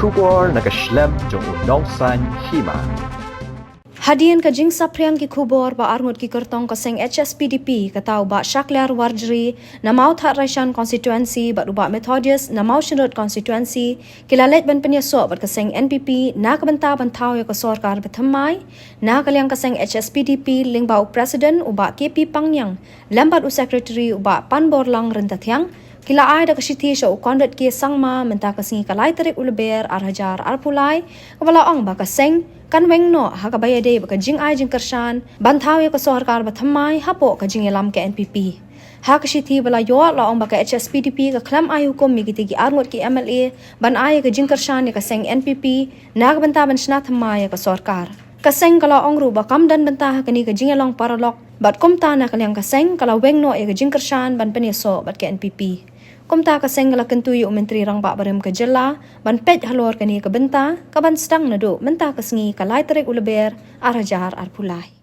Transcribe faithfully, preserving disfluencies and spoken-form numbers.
Khubor na ka shlem jong u Nongsaiñ Hima. Hadien ka jingsaphriang ki khubor ba arngut ki kyrtong ka seng H S P D P, kata u Bah Shakliar Warjri na Mawthadraishan constituency bad u Bah Methodius na Mawshynrut constituency, ki la leit ban pynïasoh bad ka seng N P P na ka bynta ban thaw ïa ka sorkar bathymmai. Na ka liang ka seng H S P D P, lyngba u president u Bah K P Pangniang lem bad u secretary u Bah Panborlang Ryntathiang, ki la ai da ka shithi sha u Conrad K Sangma mynta ka sngi ka lai tarik u Lber ar hajar arphew lai, kaba la ong ba ka seng kan weng noh ha kaba ïadei bad ka jingai jingkyrshan ban thaw ïa ka sorkar bathymmai hapoh ka jingïalam ka N P P. Ha ka shithi ba la ïoh, la ong ba ka H S P D P ka khlem ai hukum ïa kita ki arngut ki M L A ban ai ïa ka jingkyrshan ïa ka seng N P P na ka bynta ban shna thymmai ïa ka sorkar. Ka seng ka la ong ruh ba kam don bynta ha kane ka jingïalong paralok, bad kumta na ka liang ka seng ka la weng noh ïa ka jingkyrshan ban pynïasoh bad ka N P P. Kumta ka seng ka la kyntu ïa u Myntri Rangbah Barim ka jylla ban peit halor kane ka bynta, kaban sdang naduh mynta ka sngi ka lai tarik u Lber ar hajar arphew lai.